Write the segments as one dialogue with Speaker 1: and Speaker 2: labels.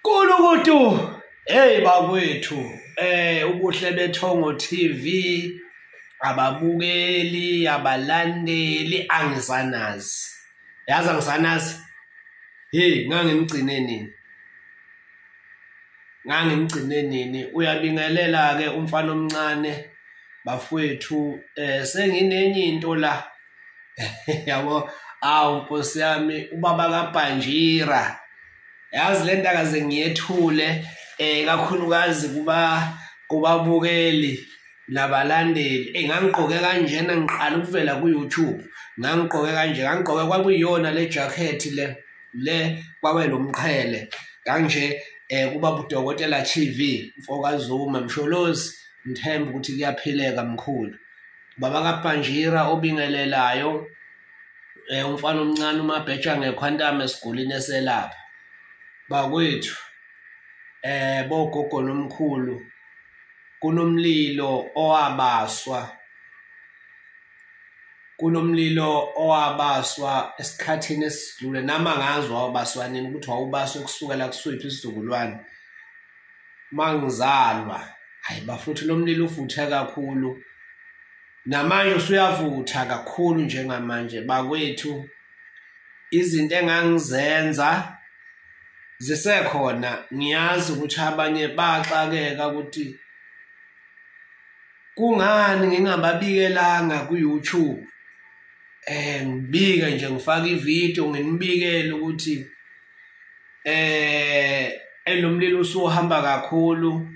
Speaker 1: Kulukutu, hey bakwethu, ubuhle bethongo TV, ababukeli, abalandeli, angisanazi. Yazi angisanazi. Hey, ngangimgcine nini? Ngangimgcine nini? Uyabingelela ke umfana omncane bafowethu, senginenye into la. Yabo, awu Nkosi yami, ubaba kaBhanjira. Yazi le nto akaze ngiyethule kakhulukazi kubabukeli nabalandeli. Ngangigqoke kanjena ngiqala ukuvela ku-YouTube. Ngangigqoke kanje, ngangigqoke kwakuyiyona le jacket le kwakwelomqhele. Kanje kuba uDokotela TV, mfoka Zuma, Msholozi, ngithemba ukuthi kuyaphileka mkhulu. Baba kaBhanjira obingelelayo, umfana omncane uMabheja ngequantum esigulini eselapha. Bakwethu, bogogo nomkhulu, kunomlilo owabaswa, kunomlilo owabaswa esikhathini esidlule. Nami angazi wawubaswa nini, ukuthi wawubaswe kusukela kusiphi isizukulwane. Mangizalwa, hayi bafuthi lo mlilo ufuthe kakhulu, namanje usuyavutha kakhulu njengamanje. Bakwethu, izinto engangizenza zisekhona. Ngiyazi ukuthi abanye baxakeka ukuthi kungani ngingababikelanga ku-YouTube. Ngibike nje, ngifake ividiyo nginibikele ukuthi elomlilo usuhamba kakhulu,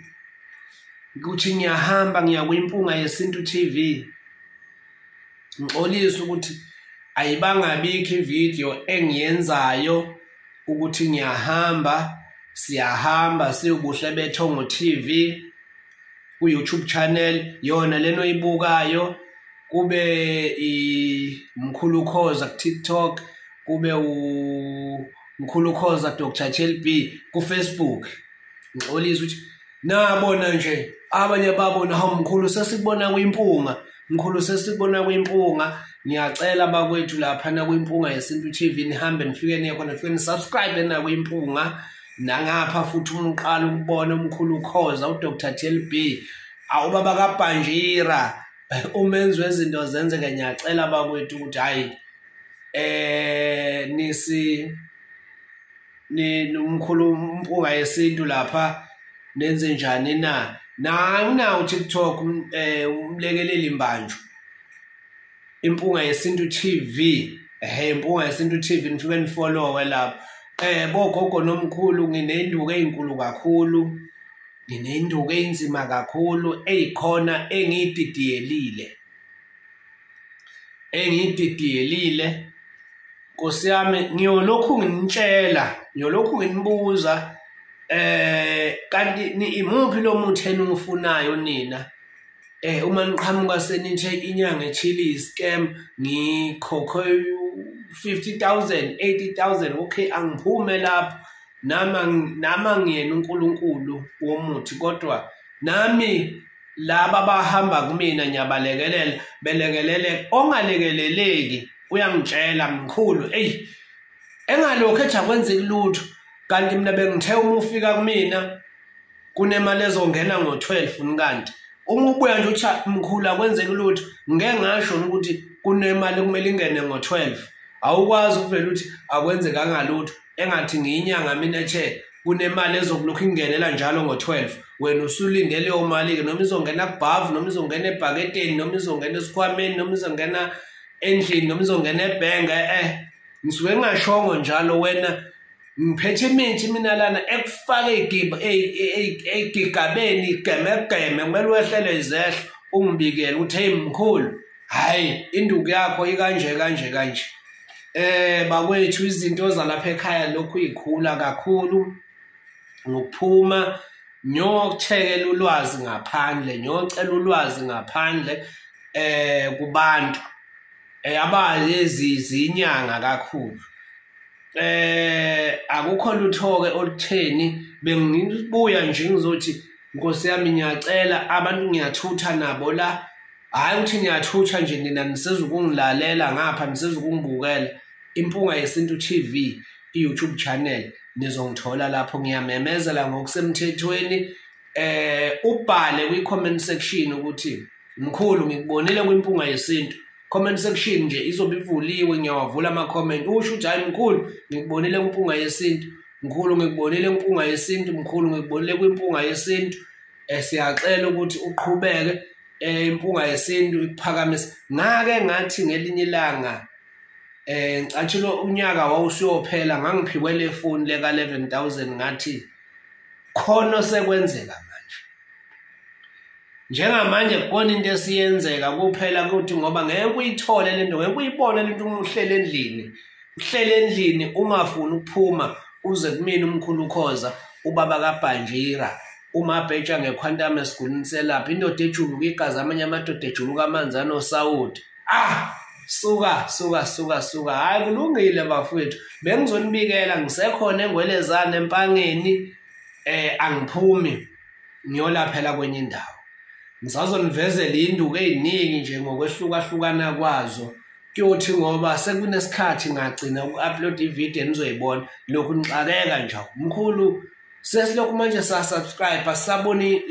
Speaker 1: ukuthi ngiyahamba ngiya kwiMpunga Yesintu TV. Ngixolisa ukuthi ayibangabikho ividiyo engiyenzayo ukuthi ngiyahamba, siyahamba siyobuhle bethongo TV ku-YouTube channel yona leno oyibukayo, kube Mkhulu Khoza ku-TikTok, kube uMkhulu Khoza Dr. TLB ku-Facebook. Ngixolisa ukuthi nabona nje abanye babona, hawu mkhulu sesikubona kwiMpunga, mkhulu sesikubona kwiMpunga. Ngiyacela bakwethu laphana kwiMpunga Yesintu TV, nihambe nifike niye khona, nifike nisubscribe na kwiMpunga. Nangapha futhi umqala ukubona uMkhulu Khoza uDr TLB, awubaba kaBhanjira, umenzi wezinto zenzeke. Ngiyacela bakwethu ukuthi hayi nisi ni umkhulu Mpunga Yesintu lapha nenze njani na. Nawu TikTok umlekeleli Mbanjwa, Impunga Yesintu TV, Impunga Yesintu TV, nifike nifollowe lapha. Bogogo nomkhulu, nginenduku ezinkulu kakhulu, nginenduku enzima kakhulu eyikhona engiyididiyelile, engiyididiyelile. Nkosi yami, ngiyolokhu nginitshela, ngiyolokhu nginibuza, kanti imuphi lo muthi eniwufunayo nina? Uma niqhamuka senithe inyanga ethile scam, ngikhokhe 50,000, 80,000, okay, angiphume lapho. Nama ngiyena uNkulunkulu womuthi, kodwa nami laba abahamba kumina ngiyabalekelela, belekelele. Ongalekeleleki uyangitshela mkhulu, eyi engalokho ethi akwenzeki lutho, kanti mina bengithe uma ufika kumina kunemali ezongena ngo-12, kanti uma ubuya nje uthi mkhulu akwenzeki lutho, ngeke ngasho ukuthi kunemali kumele ingene ngo-12. Awukwazi ukuvela ukuthi akwenzekanga lutho, engathi ngiyinyanga mina ethe kunemali ezokulokhu ingenela njalo ngo-12. Wena usulinde leyo mali-ke, noma izongena kubhavu, noma izongena ebhaketeni, noma izongena esikhwameni, noma izongena endlini, noma izongena ebhenke. Ngisuke ngingashongo njalo. Wena ngiphethe imithi mina lana ekufake ey'gigabeni, igemegeme, kumele wehlele izehlo, ungibikele ukuthi hey mkhulu, hhayi induku yakho ikanje kanje kanje. Bakwethu, izinto zalapha ekhaya lokhu ikhula kakhulu ngokuphuma ngiyokuthekela ulwazi ngaphandle, ngiyocela ulwazi ngaphandle kubantu abayezinyanga kakhulu. Akukho lutho ke olutheni, bengibuya nje ngizothi Nkosi yami ngiyacela abantu, ngiyathutha nabo la. Hhayi ukuthi ngiyathutha nje, nina nisezukungilalela ngapha, nisezukungibukela. Impunga Yesintu TV, i-YouTube channel, Nizongithola lapho, ngiyamemezela ngokusemthethweni. Ubhale kwi-comment section ukuthi mkhulu ngikubonile kwiMpunga Yesintu. Comment section nje izobe ivuliwe, ngiyawavula ama-comment. Usho ukuthi hayi mkhulu ngikubonile kwiMpunga Yesintu, mkhulu ngikubonile kwiMpunga Yesintu, mkhulu ngikubonile kwiMpunga Yesintu. Siyacela ukuthi uqhubeke iMpunga Yesintu ikuphakamise. Ngake ngathi ngelinye ilanga ngicatshilo unyaka wawusuyophela, ngangiphiwe le phone le ka 11,000, ngathi khona sekwenzeka manje. Njengamanje kubona into esiyenzeka kuphela ukuthi ngoba ngeke uyithole lento, ngeke uyibone lento uma uhlele endlini. Uhlele endlini ungafuni ukuphuma uze kumina umkhulu Khoza, ubaba kaBhanjira, umabheja ngequantum esigulini selapha, indoda ejuluka igazi, amanye amadoda ejuluka amanzi anosawoti. Ah, suka suka suka suka. Hayi kulungile bafowethu, bengizonibikela ngisekhona eNgwelezane eMpangeni. Angiphumi ngiyolaphela kwenye indawo. Ngisazonivezela induku eziningi nje ngokwehlukahlukana kwazo. Kuyothi ngoba sekunesikhathi ngagcina uku-upload ivideo enizoyibona, lokhu nixakeka nje mkhulu. Sesilokhu manje sa-subscribe, asisaboni,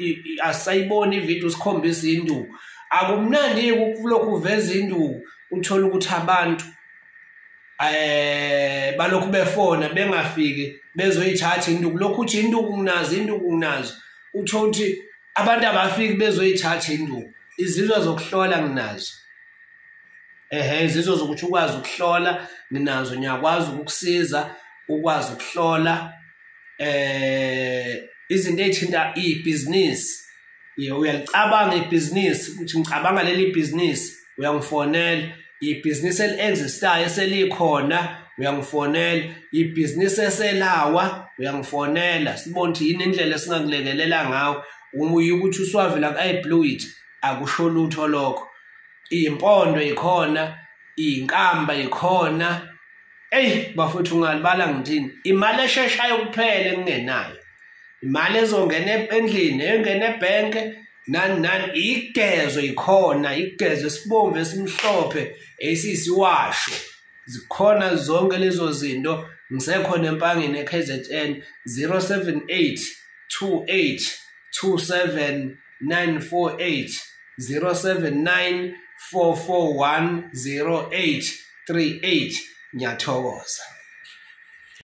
Speaker 1: asayiboni ivideo sikhombisa induku. Akumnandi ukulokhu uveza induku uthola ukuthi abantu balokhu befona bengafiki bezoyithatha induku. Lokhu uthi induku nginazo, induku nginazo, uthola ukuthi abantu abafiki bezoyithatha induku. Izizwe zokuhlola nginazo, izizwe zokuthi ukwazi ukuhlola nginazo, ngiyakwazi ukukusiza ukwazi ukuhlola izinto ezithinta ibhizinisi. Uyalicabanga ibhizinisi ukuthi ngicabanga leli bhizinisi, uyangifonela. Ibhizinisi eli-existayo eselikhona uyangifonela, ibhizinisi eselawa uyangifonela, sibone ukuthi yini indlela esingakulekelela ngawo. Uma ukuthi usuwavela ku-iBlueit akusho lutho lokho. Iy'mpondo ikhona, iy'nkamba ikhona. Eyi bafowethu ungalibala ngithini, imali esheshayo kuphela engingenayo, imali ezongena endlini, engena ebhenke nani nani. Igezo ikhona, igezo esibomvu esimhlophe esiyisiwasho, zikhona zonke lezo zinto. Ngisekhona eMpangeni e-KZN 078 28 27 948 079 441 0838. Ngiyathokoza.